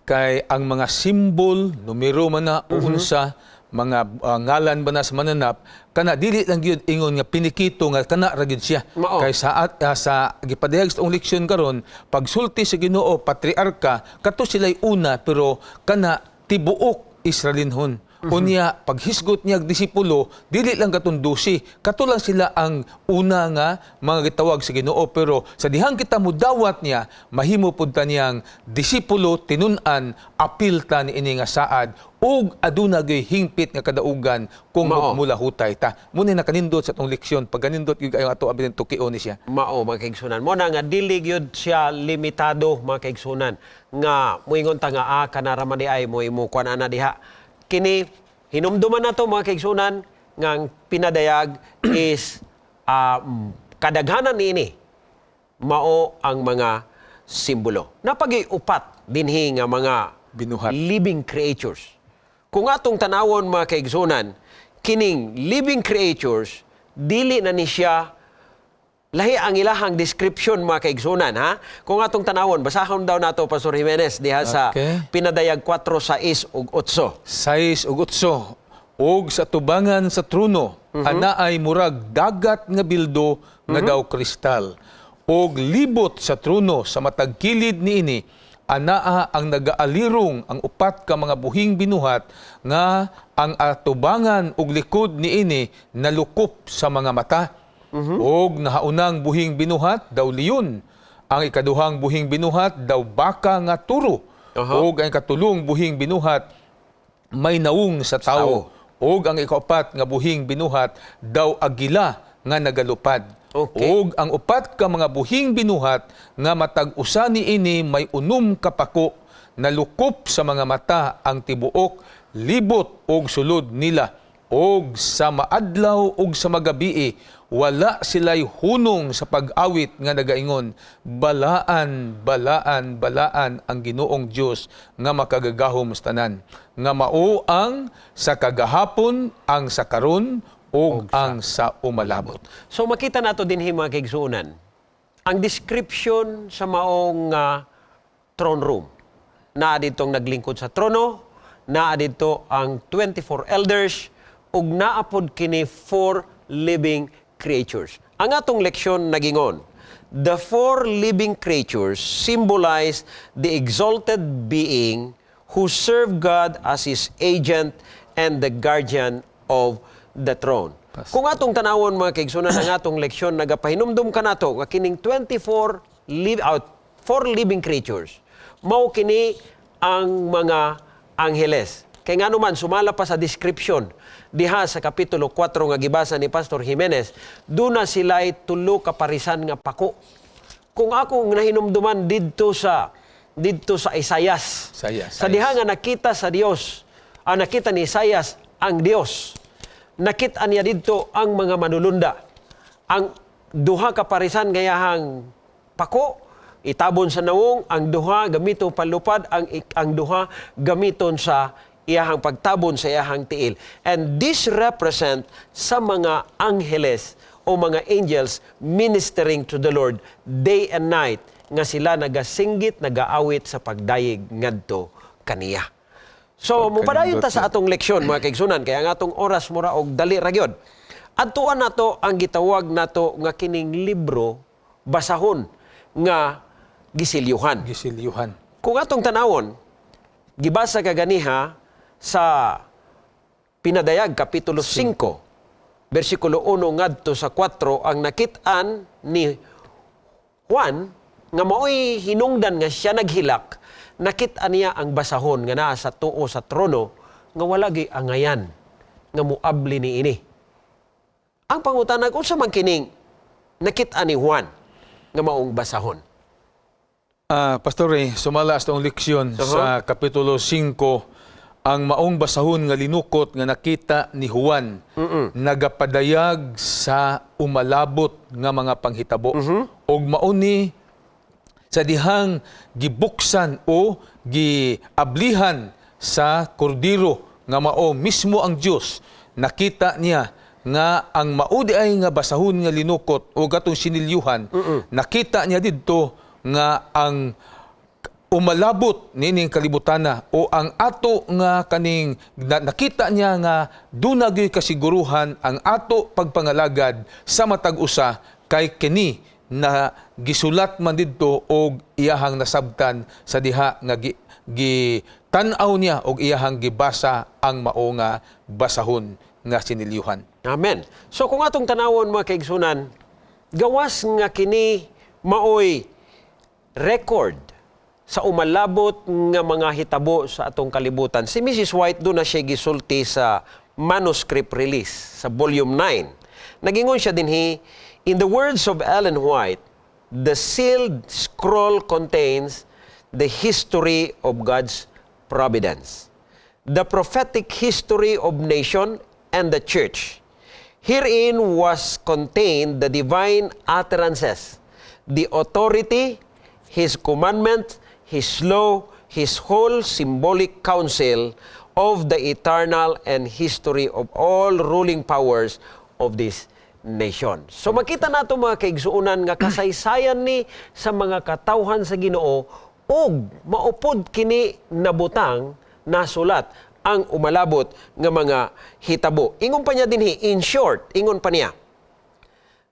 kay ang mga simbol, numero man na o unsa, mga ngalan ba na sa mananap, kana dili lang gyud ingon nga pinikito nga kana ra gyud siya. Mao. Kay sa gipadayag sa atong leksyon karon, pagsulti sa Ginoo patriarka, kato sila'y una, pero kana tibuok Israelinhon. Unya paghisgot niya og disipulo, dili lang katong 12, kato lang sila ang una nga mga gitawag sa Ginoo, pero sa dihang kita mudawat niya, mahimo pud ta niyang disipulo tinun-an, apil ta niini nga saad ug aduna gyud hingpit nga kadaugan kung Mao. mulahutay ta. Muna nakanindot sa atong leksyon, pagkanindot gyud kayo ato abi tukion ni siya. Mao, mga kaigsunan. Mo na nga dili gyud siya limitado, mga kaigsunan, nga muingon ta nga kanara man di ay mo imo kuan ana diha. Kini hinumduman nato, mga kaigsunan, nga ang pinadayag is kadaghanan niini mao ang mga simbolo. Napagi upat dinhi nga mga binuhat. Living creatures. Kung atong tanawon, mga kaigsunan, kining living creatures dili na ni siya lahi ang ilahang description, mga kaigsunan, ha. Kung atong tanawon, basahon daw nato, Pastor Jimenez, diha sa Pinadayag 4:6 ug 8. 6 ug 8. Og sa tubangan sa trono, anaay murag dagat nga bildo nga daw kristal. Og libot sa trono sa matag kilid niini, anaa ang nagaalirong ang upat ka mga buhing binuhat nga ang atubangan ug likod niini nalukop sa mga mata. Og nahaunang buhing binuhat daw leon. Ang ikaduhang buhing binuhat daw baka nga turo. Og ang ikatulong buhing binuhat may naung sa Tao. tao. Og ang ikaupat nga buhing binuhat daw agila nga nagalupad. Og ang upat ka mga buhing binuhat nga matag usa niini may 6 ka pako, nalukop sa mga mata ang tibuok libot og sulod nila. Og sa maadlaw og sa magabii wala sila'y hunong sa pag-awit nga nagaingon, "Balaan, balaan, balaan ang Ginoong Dios nga makagagahom sa tanan, nga mao ang sa kagahapon, ang sa karon ug ang sa umalabot." So makita nato dinhi, mga kaigsuonan, ang description sa maong throne room. Naa didtong naglingkod sa trono, naa didto ang 24 elders ug naa pod kini four living creatures. Ang atong leksyon nagingon, the four living creatures symbolize the exalted being who serve God as His agent and the guardian of the throne. Kung atong tanawon, mga kaigsunan, ang atong leksyon nagapahinumdum kanato nga kining 24 live out four living creatures mao kini ang mga angheles. Kay ngano man, sumala pa sa description diha sa kapitulo 4 nga gibasa ni Pastor Jimenez, duna sila'y tulo ka parisan nga pako. Kung akong nahinumduman didto sa Isayas. Isayas, Sa diha nga nakita sa Dios, ang nakita ni Isayas ang Dios. Nakita niya didto ang mga manulunda. Ang duha ka parisan nga iyahang pako itabon sa nawong, ang duha gamiton panlupad, ang duha gamiton sa iyahang pagtabon sa iyahang tiil. And this represent sa mga angheles o mga angels ministering to the Lord day and night nga sila nagasinggit, nagaawit sa pagdayeg ngadto kaniya. So, mupadayon ta sa atong leksyon, mga kaigsunan, kaya ang atong oras mura og dali ra gyud. Adtuan nato ang gitawag nato nga kining libro basahon nga gisilyuhan. Gisilyuhan. Kung atong tanawon, gibasa kaganiha sa Pinadayag kapitulo 5, versikulo 1 ngadto sa 4, ang nakit-an ni Juan nga maoy hinungdan nga siya naghilak, nakit-an niya ang basahon nga naa sa tuo sa trono nga wala gyud angayan nga muabli niini. Ang pangutana, unsa man kining nakit-an ni Juan nga maong basahon? Pastor Ray, sumala sa atong leksyon sa kapitulo 5, ang maong basahon nga linukot nga nakita ni Juan nagapadayag sa umalabot nga mga panghitabo. Og mauni sa Sa dihang gibuksan o giablihan sa kordero nga mao mismo ang Dios, nakita niya nga ang mao diay nga basahon nga linukot o gatong sinilyuhan, nakita niya didto nga ang umalabot niining kalibutana o ang ato nga kaning nakita niya nga duna gyud kasiguruhan ang ato pagpangalagad sa matag usa kay kini na gisulat man didto og iyahang nasabtan sa diha nga gi tan-aw niya og iyahang gibasa ang mao nga basahon nga sinilyuhan. Amen. So kung atong tanawon, mga kaigsunan, gawas nga kini maoy record sa umalabot nga mga hitabo sa atong kalibutan. Si Mrs. White duna siya gisulti sa manuscript release sa volume 9. Nagingon siya dinhi, "In the words of Ellen White, the sealed scroll contains the history of God's providence, the prophetic history of nation and the church. Herein was contained the divine utterances, the authority, His commandment, His law, His whole symbolic counsel of the eternal and history of all ruling powers of this nation." So makita nato, mga kaigsuonan, nga kasaysayan ni sa mga katawhan sa Ginoo ug maupod kini nabutang nasulat ang umalabot nga mga hitabo. Ingon pa niya dinhi, in short, ingon pa niya,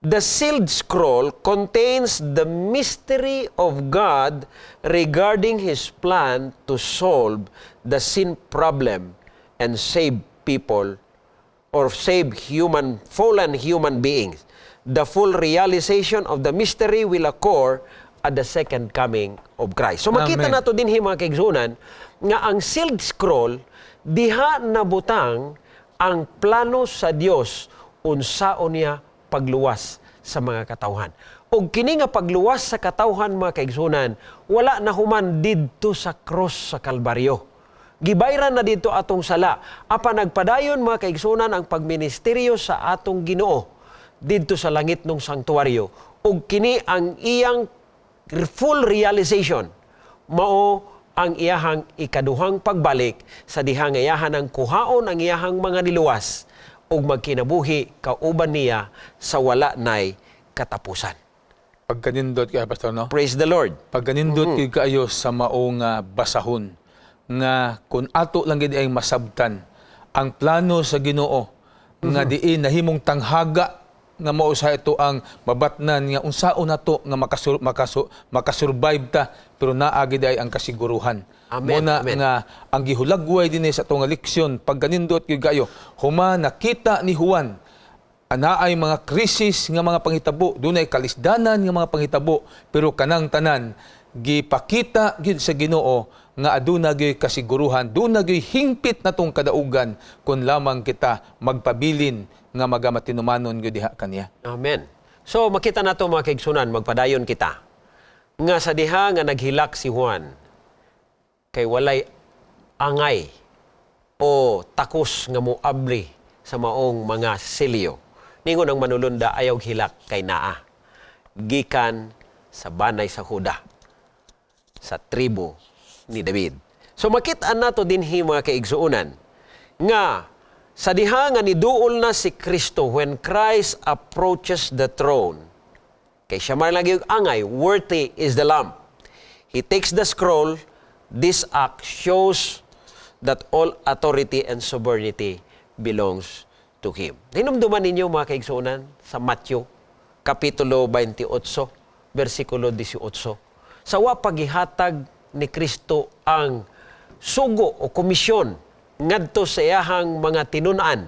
"The sealed scroll contains the mystery of God regarding His plan to solve the sin problem and save people or save human fallen human beings. The full realization of the mystery will occur at the second coming of Christ." So makita Amen. Nato dinhi, mga kaigsuonan, nga ang sealed scroll diha nabutang ang plano sa Dios unsaon niya pagluwas sa mga katawhan. Og kini nga pagluwas sa katawhan, mga kaigsuonan, wala na human didto sa cross sa Kalbaryo. Gibayran na didto atong sala. Apan nagpadayon, mga kaigsuonan, ang pagministeryo sa atong Ginoo didto sa langit nung sanktuaryo. Ug kini ang iyang full realization mao ang iyahang ikaduhang pagbalik sa diha nga iyahan ang kuhaon ang iyahang mga niluwas ug magkinabuhi kauban niya sa wala nay katapusan. Pagkanindot kay Pastor, no? Praise the Lord. Pagkanindot kay kaayo sa mao nga basahon nga kung ato lang gid ay masabtan ang plano sa Ginoo nga diin nahimong tanghaga nga mao sa ito ang mabatnan nga unsaon nato nga makasurvive ta, pero naa gid ay ang kasiguruhan. Amen. Mo na Amen. nga ang gihulagway dinhi sa atong nga leksyon, pagkanindot gyud kayo, human nakita ni Juan anaay mga krisis nga mga panghitabo, dunay kalisdanan nga mga panghitabo, pero kanang tanan gipakita gyud sa Ginoo nga aduna gyud kasiguruhan, duna gyud hingpit natong kadaugan kun lamang kita magpabilin nga magamatinumanon gyud diha kaniya. Amen. So makita nato, mga kaigsunan, magpadayon kita, nga sa diha nga naghilak si Juan kay walay angay o takos nga moabli sa maong mga selyo. Ningon ang manulunda, "Ayaw hilak kay naa. Gikan sa banay sa Huda, sa tribo ni David." So makita nato dinhi, mga kaigsuonan, nga sa diha nga niduol na si Kristo, when Christ approaches the throne, kay siya man lagi yung angay, worthy is the Lamb. He takes the scroll. This act shows that all authority and sovereignty belongs to Him. Hinumduman ninyo, mga kaigsuonan, sa Matthew, Kapitulo 28, versikulo 18. Sa wa pagihatag ni Kristo ang sugo o komisyon ngadto sa iyahang mga tinun-an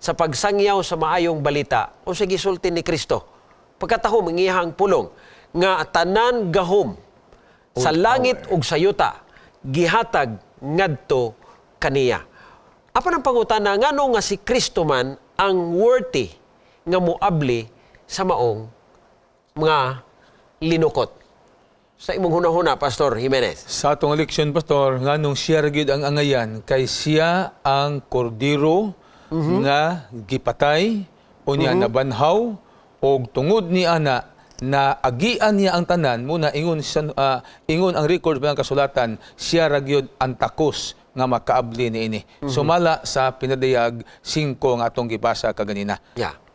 sa pagsangyaw sa maayong balita, o sa gisulti ni Kristo pagkatahom ang iyahang pulong nga tanan gahom sa langit ug sa yuta gihatag ngadto kaniya. Apan ang pangutana, ngano nga si Kristo man ang worthy nga moabli sa maong mga linukot? Sa imong hunahuna, Pastor Jimenez. Sa atong leksyon, Pastor, nganong siya ra gyud ang angayan, kay siya ang kordero nga gipatay unya nabanhaw og tungod ni ana Na agian niya ang tanan muna ingon sa ingon ang record ng kasulatan, siya ra gyud ang takos nga makaabli niini. Sumala sa Pinadayag 5 nga atong gibasa kaganina.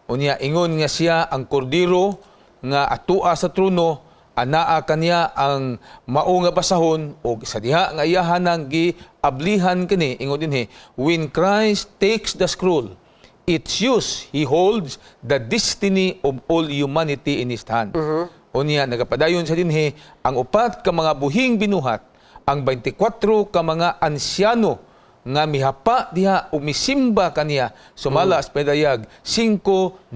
Unya ingon nga siya ang kordero nga atua sa trono, anaa kaniya ang mao nga basahon og sa diha nga iyahanang giablihan kini. Ingon dinhi, when Christ takes the scroll, it shows he holds the destiny of all humanity in his hand. Unya nagapadayon sa dinhi, ang upat ka mga buhing binuhat, ang 24 ka mga ansyano nga mihapa diha o misimba kaniya, sumala sa Pinadayag 5:9,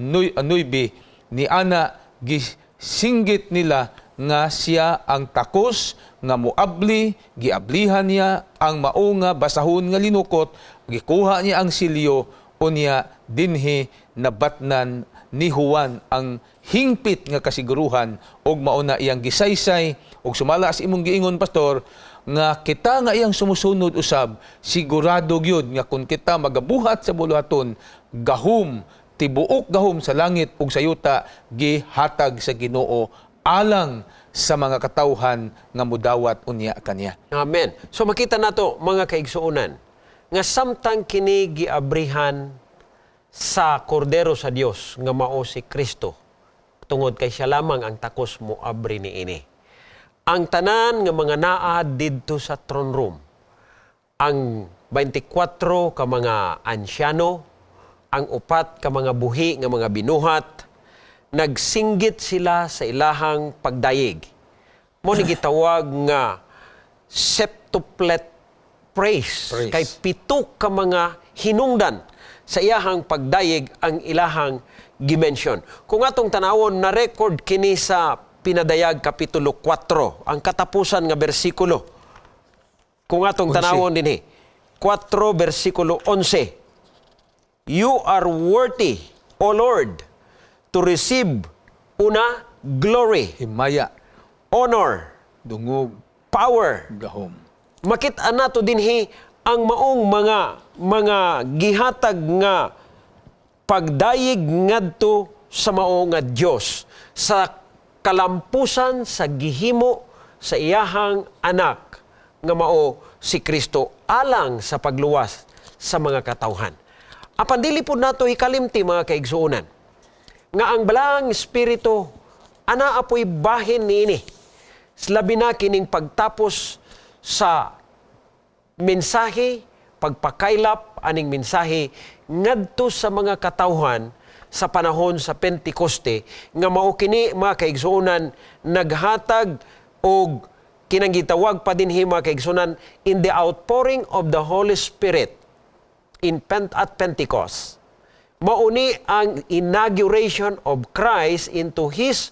ni ana gisinggit nila nga siya ang takos nga muabli, giablihan niya ang mao nga basahon nga linukot, gikuha niya ang silyo. Unya dinhi nabatnan ni Juan ang hingpit nga kasiguruhan og mao na iyang gisaysay. Og sumala sa imong giingon, pastor, nga kita nga iyang sumusunod usab, sigurado gyud nga kung kita magabuhat sa buluhaton, gahom, tibuok gahom sa langit ug sa yuta gihatag sa Ginoo alang sa mga katawhan nga mudawat unya kaniya. Amen. So makita nato, mga kaigsuonan, nga samtang kini giabrihan sa Kordero sa Dios nga mao si Kristo, tungod kay siya lamang ang takos mo abri niini. Ang tanan nga mga naa didto sa throne room, ang 24 ka mga ansyano, ang upat ka mga buhi nga mga binuhat, nagsinggit sila sa ilahang pagdayeg. Mao ni gitawag nga septuplet praise. Praise. Kay pito ka mga hinungdan sa iyahang pagdayeg ang ilahang gimension. Kung atong tanawon, na record kini sa Pinadayag Kapitulo 4, ang katapusan nga bersikulo. Kung atong 11. tanawon dinhi, 4 bersikulo 11. "You are worthy, O Lord, to receive," una, "glory," himaya, "honor," dungog, "power." Gahom. Makita nato dinhi ang maong mga gihatag nga pagdayeg ngadto sa mao nga Dios sa kalampusan sa gihimo sa iyahang anak nga mao si Kristo alang sa pagluwas sa mga katawhan. Apan dili pud nato ikalimti, mga kaigsuonan, nga ang Balaang Espiritu anaa poy bahin niini. Labi na kining pagtapos sa mensahe, pagpakaylap aning mensahe ngadto sa mga katawhan sa panahon sa Pentekoste nga mao kini, mga kaigsuonan, naghatag og kinang gitawag pa dinhi, mga kaigsuonan, in the outpouring of the Holy Spirit in Pent at Pentecost. Mauni ang inauguration of Christ into His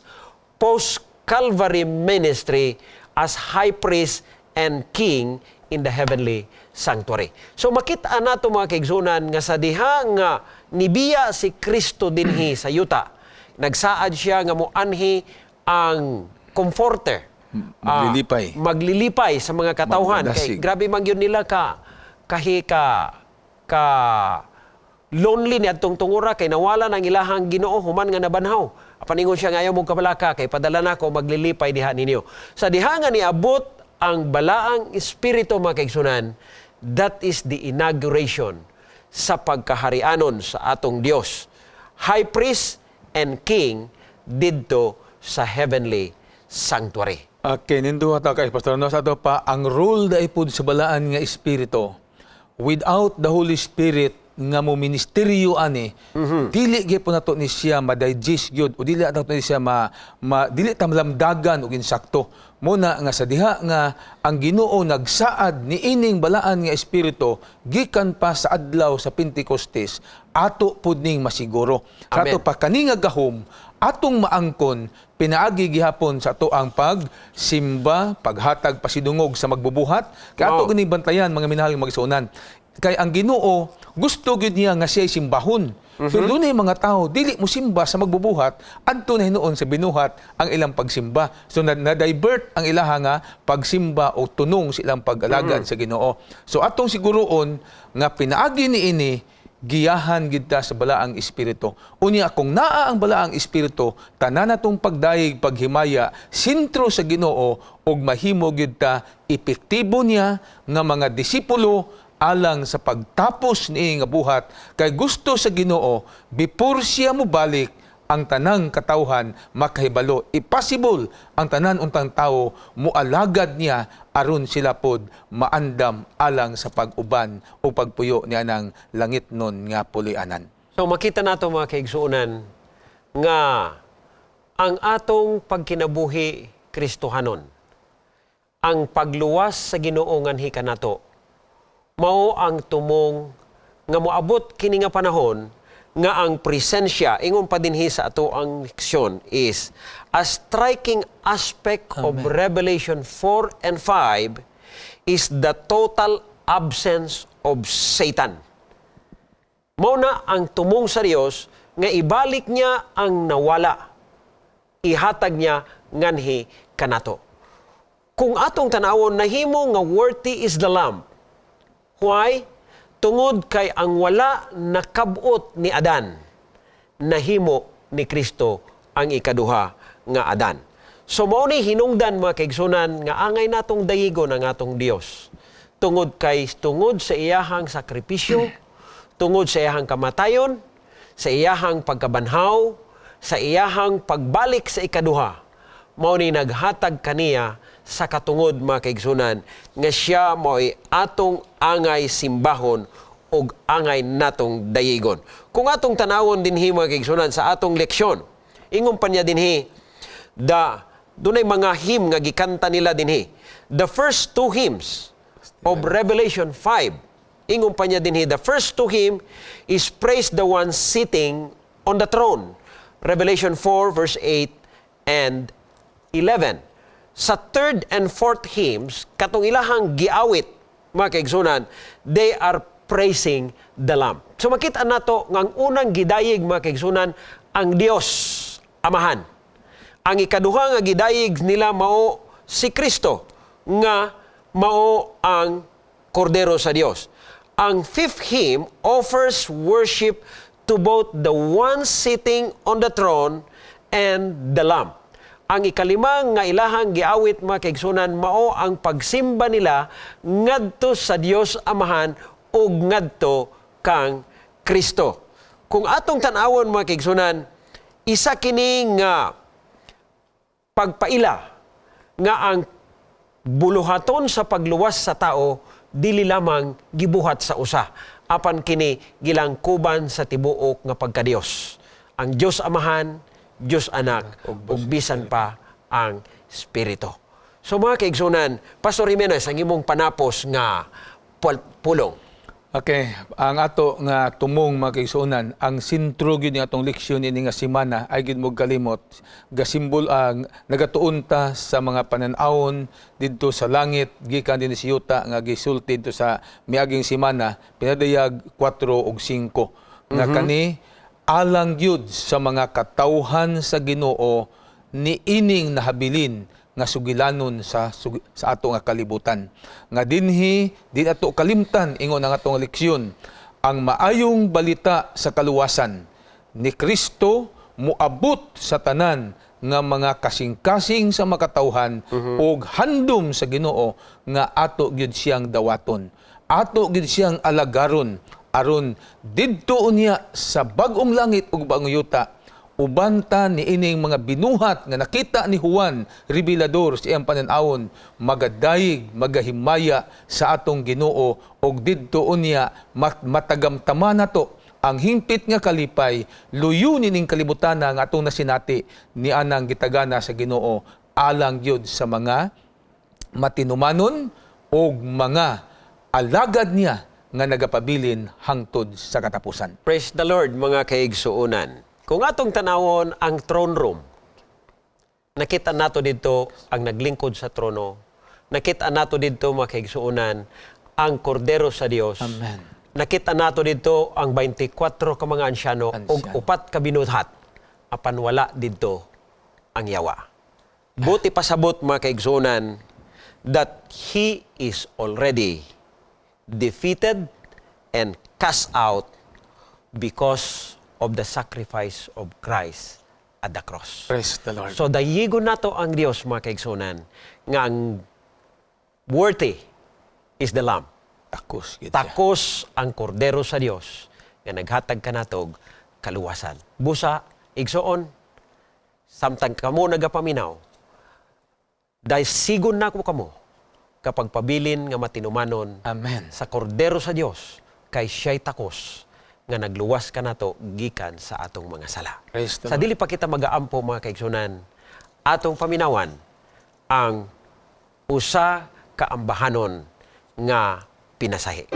post-Calvary ministry as high priest and king in the heavenly sanctuary. So makita nato, mga kaigsuonan, nga sa diha nga nibiya si Kristo dinhi sa yuta, nagsaad siya nga moanhi ang Comforter. Maglilipay. Maglilipay sa mga katawhan. Kay Magdadasig. Grabe man gyud nila ka kahi ka ka lonely ni adtong tungura kay nawala ang ilahang Ginoo human nga nabanhaw. Apan ingon siya nga ayaw mong kabalaka kay padala nako maglilipay diha ninyo. Sa diha nga niabot ang Balaang Espiritu, mga kaigsuonan, that is the inauguration sa pagkaharianon sa atong Dios, high priest and king didto sa heavenly sanctuary. Okay, ninduha ta kay Pastor, no, sa ato pa ang role dai pud sa Balaan nga Espiritu. Without the Holy Spirit nga mo ministeryo ani, dili gyud nato ni siya ma-digest gyud o dili nato ni siya ma dili ta malamdagan og insakto. Muna nga sa diha nga ang Ginoo nagsaad ni ining Balaan nga Espiritu gikan pa sa adlaw sa Pentecostes, ato pud ning masiguro. Sa ato Amen. pa kani nga gahom atong maangkon pinaagi gihapon sa ato ang pagsimba, paghatag pasidungog sa magbubuhat. Kay ato gani bantayan, mga minahal nga magsuonan. Kay ang Ginoo gusto gyud niya nga siya simbahon. Pero dunay mga tao dili mo simba sa magbubuhat, adto na hinuon sa binuhat ang ilang pagsimba. So na-divert ang ilaha nga pagsimba o tunong sa ilang pag-alagad sa Ginoo. So atong siguroon nga pinaagi niini. Giyahan gid ta sa Balaang Espiritu. Unya kung naa ang Balaang Espiritu, tanan natong pagdayeg, paghimaya, sentro sa Ginoo ug mahimo gid ta epektibo niya nga mga disipulo alang sa pagtapos ni nga buhat, kay gusto sa Ginoo, before siya mobalik, ang tanang katawhan makahibalo, impossible ang tanan untang tao mualagad niya aron sila pod maandam alang sa pag-uban o pagpuyo niya ng langitnon nga pulianan. So makita nato, mga kaigsuonan, nga ang atong pagkinabuhi Kristohanon, ang pagluwas sa Ginoo nganhi kanato, mao ang tumong nga moabot kini nga panahon nga ang presensya, ingon pa dinhi sa ato ang leksyon, is a striking aspect of Revelation 4 and 5 is the total absence of Satan. Mao na ang tumong sa Dios nga ibalik niya ang nawala. Ihatag niya nganhi kanato. Kung atong tanawon, nahimo nga worthy is the Lamb. Why? Tungod kay ang wala nakabot ni Adan, nahimo ni Kristo, ang ikaduha nga Adan. So mao ni hinungdan, mga kaigsunan, nga angay natong dayigon ang atong Dios. Tungod kay tungod sa iyahang sakripisyo, tungod sa iyahang kamatayon, sa iyahang pagkabanhaw, sa iyahang pagbalik sa ikaduha, mao ni naghatag kaniya sa katungod, mga kaigsunan, nga siya mao'y atong angay simbahon ug angay natong dayigon. Kung atong tanawon dinhi, mga kaigsunan, sa atong leksyon, ingon pa niya dinhi, dunay mga hymn nga gikanta nila dinhi. The first two hymns of Revelation 5, ingon pa niya dinhi, the first two hymn is praise the one sitting on the throne. Revelation 4 verse 8 and 11. Sa third and fourth hymns, katong ilahang giawit, mga kaigsunan, they are praising the Lamb. So makita nato nga ang unang gidayig, mga kaigsunan, ang Dios Amahan. Ang ikaduha nga gidayig nila mao si Kristo nga mao ang Kordero sa Dios. Ang fifth hymn offers worship to both the one sitting on the throne and the Lamb. Ang ikalima nga ilahang giawit, mga kaigsunan, mao ang pagsimba nila ngadto sa Dios Amahan ug ngadto kang Kristo. Kung atong tan-awon, mga kaigsunan, isa kini nga pagpaila nga ang buluhaton sa pagluwas sa tao dili lamang gibuhat sa usa, apan kini gilangkuban sa tibuok nga pagkadiyos, ang Dios Amahan, Dios Anak ug bisan pa ang Espiritu. So mga kaigsunan, Pastor Jimenez, ang imong panapos nga pulong. Okay, ang ato nga tumong, mga kaigsuonan, ang sentro gyud ni atong leksyon ini nga semana ay gyud mo kalimot gasimbol ang nagatuon ta sa mga panan-awon didto sa langit gikan dinhi sa yuta nga gisulti didto sa miaging semana, pinadayag 4 ug 5, nga kani alang gyud sa mga katawhan sa Ginoo niining nahabilin nga sugilanon sa ato nga kalibutan. Nga dinhi, di ato kalimtan, ingon ang atong leksyon, ang maayong balita sa kaluwasan ni Kristo muabot sa tanan nga mga kasing-kasing sa makatawhan ug handom sa Ginoo nga ato gyud siyang dawaton. Ato gyud siyang alagaron aron didto unya sa bag-ong langit ug bag-ong yuta, uban ta niining mga binuhat nga nakita ni Juan Revelador sa iyang panan-awon, magadayig, magahimaya sa atong Ginoo ug didto unya matagamtama nato ang hingpit nga kalipay, luyunin ning kalibutan nga atong nasinati ni anang gitagana sa Ginoo alang gyud sa mga matinumanon og mga alagad niya nga nagapabilin hangtod sa katapusan. Praise the Lord, mga kaigsuonan. Kung atong tanawon ang throne room, nakita nato dito ang naglingkod sa trono. Nakita nato dito, mga kaigsuonan, ang Kordero sa Dios. Amen. Nakita nato dito ang 24 ka mga ansyano ug Ansyano. upat ka binuhat. Apan wala dito ang yawa. Buot pasabot, mga kaigsuonan, that he is already defeated and cast out. because of the sacrifice of Christ at the cross. Praise the Lord. So dayigon nato ang Dios, mga kaigsuonan, nga ang worthy is the Lamb. Takos gid siya. Takos ang kordero sa Dios nga naghatag kanatog kaluwasan. Busa, igsoon, samtang kamo nagapaminaw, daysigon nako kamo kapag pabilin nga matinumanon Amen. sa kordero sa Dios kay siya'y takos nga nagluwas kanato gikan sa atong mga sala. Praise the Sa Lord. dili pa kita magaampo, mga kaigsunan, atong paminawan ang usa ka ambahanon nga pinasahi.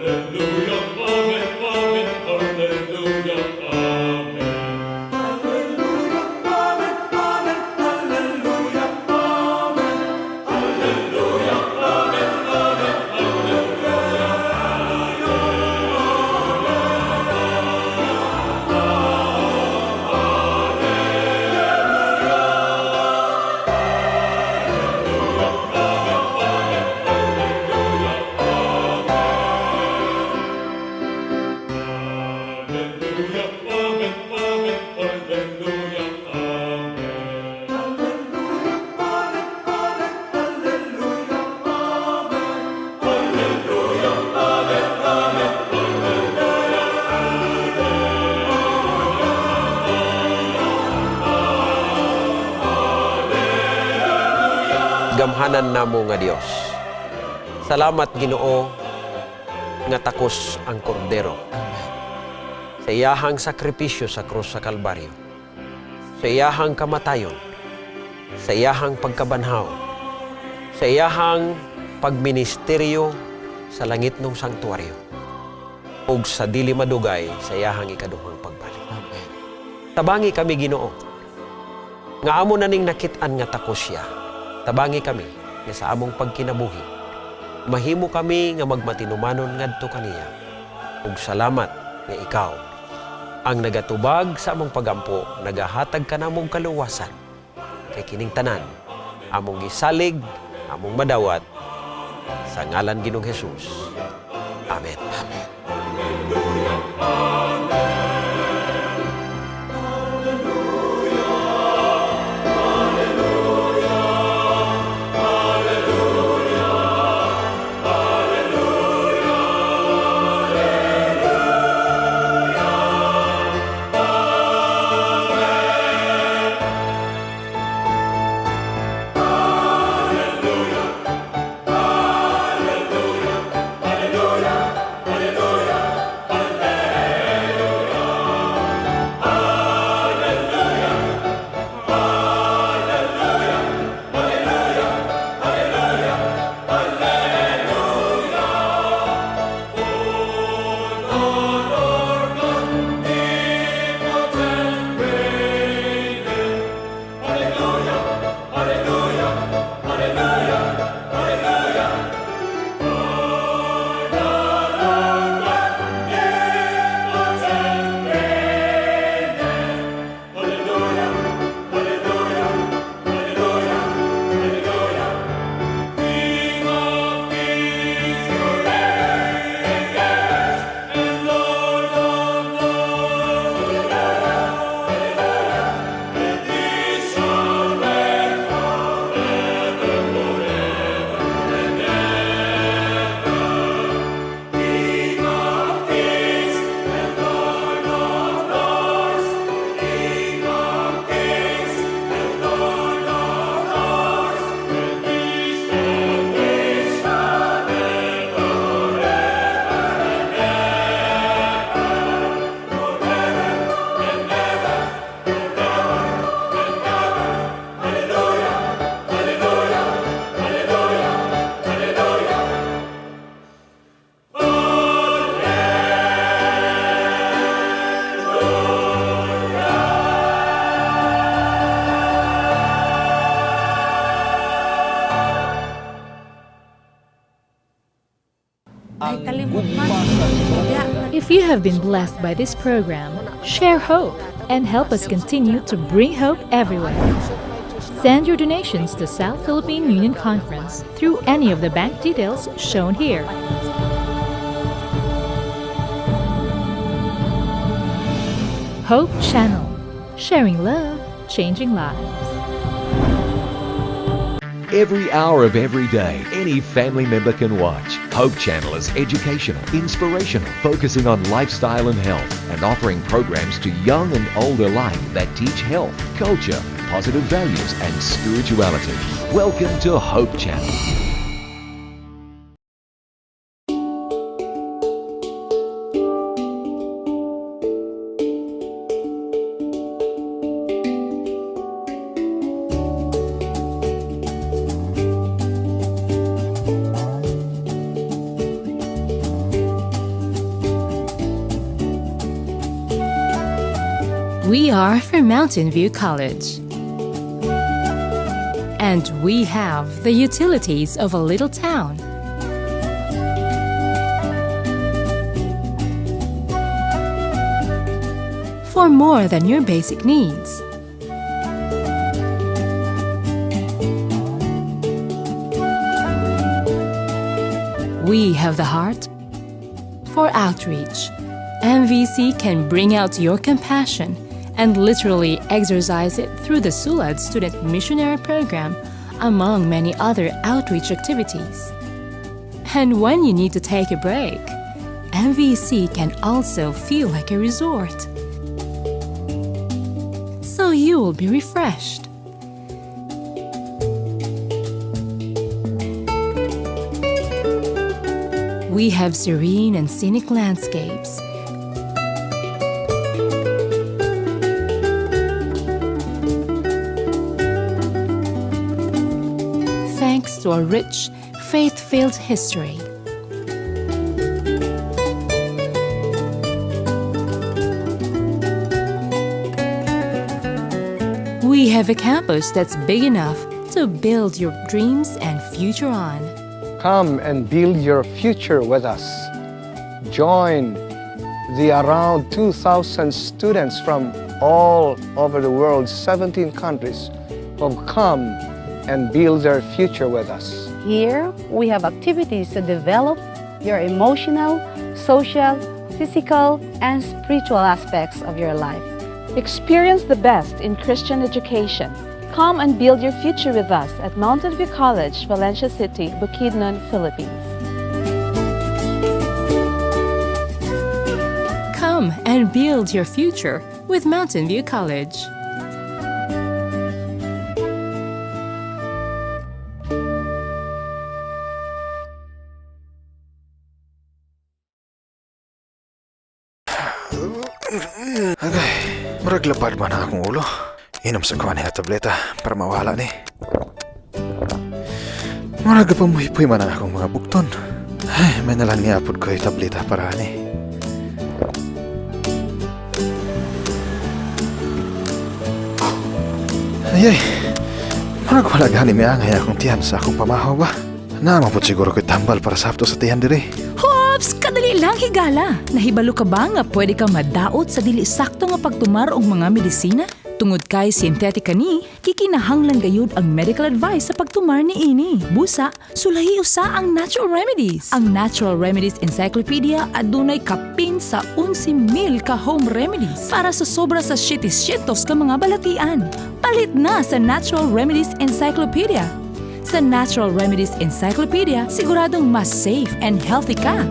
Alleluia, amen, amen, alleluia, amen. Alleluia, amen, amen, alleluia, amen. Alleluia, amen, amen, alleluia. Alleluia, amen, amen, alleluia, amen. Alleluia, amen, amen, alleluia, amen. Alleluia, amen, amen, alleluia. Gamhanan namo nga Dios. Salamat, Ginoo, nga takos ang kordero. Sa iyahang sakripisyo sa krus sa Kalbaryo. Sa iyahang kamatayon. Sa iyahang pagkabanhaw. Sa iyahang pagministeryo sa langit ng sangtuaryo. Ug sa dili madugay sa iyahang ikaduhang pagbalik. Amen. Tabangi kami, Ginoo, nga amo na ning nakit-an nga takos siya. Tabangi kami nga sa among pagkinabuhi mahimo kami nga magmatinumanon ngadto kaniya. Ug salamat nga ikaw ang nagatubag sa among pagampo, nagahatag kanamong kaluwasan. Kay kining tanan among gisalig, among madawat sa ngalan Ginoong Jesus. Amen. Amen. Alleluia, alleluia, alleluia. Ang Kalimot gugma man. sa Ginoo. If you have been blessed by this program, share hope and help us continue to bring hope everywhere. Send your donations to South Philippine Union Conference through any of the bank details shown here. Hope Channel, sharing love, changing lives. Every hour of every day, any family member can watch. Hope Channel is educational, inspirational, focusing on lifestyle and health, and offering programs to young and old alike that teach health, culture, positive values, and spirituality. Welcome to Hope Channel. We are from Mountain View College. And we have the utilities of a little town. For more than your basic needs. We have the heart for outreach. MVC can bring out your compassion and literally exercise it through the Sulad Student Missionary Program, among many other outreach activities. And when you need to take a break, MVC can also feel like a resort. So you will be refreshed. We have serene and scenic landscapes. Thanks to a rich, faith filled history. We have a campus that's big enough to build your dreams and future on. Come and build your future with us. Join the around 2,000 students from all over the world, 17 countries, who have come and build their future with us. Here, we have activities to develop your emotional, social, physical, and spiritual aspects of your life. Experience the best in Christian education. Come and build your future with us at Mountain View College, Valencia City, Bukidnon, Philippines. Come and build your future with Mountain View College. Agay, murag lapad man ang akong ulo. Inom sa kuan nga tableta para mawala ni. Murag pamuhipoy man ang akong mga bukton. Ay, may nalang niapod ko yung tableta para ani. Ay, ay, murag wala gani miangay akong tiyan sa akong pamahaw ba? Naa man siguro ko'y tambal para sakto sa tiyan diri. Hops! Kadali lang, higala! Nahibalo ka ba nga pwede kang madaot sa dili sakto nga pagtumar og mga medisina? Tungod kay synthetic kani, gikinahanglan gayud ang medical advice sa pagtumar ni ini. Busa, sulahi usa ang natural remedies. Ang Natural Remedies Encyclopedia adunay kapin sa 11,000 ka home remedies para sa sobra sa 700 ka mga balatian. Palit na sa Natural Remedies Encyclopedia. Sa Natural Remedies Encyclopedia, siguradong mas safe and healthy ka.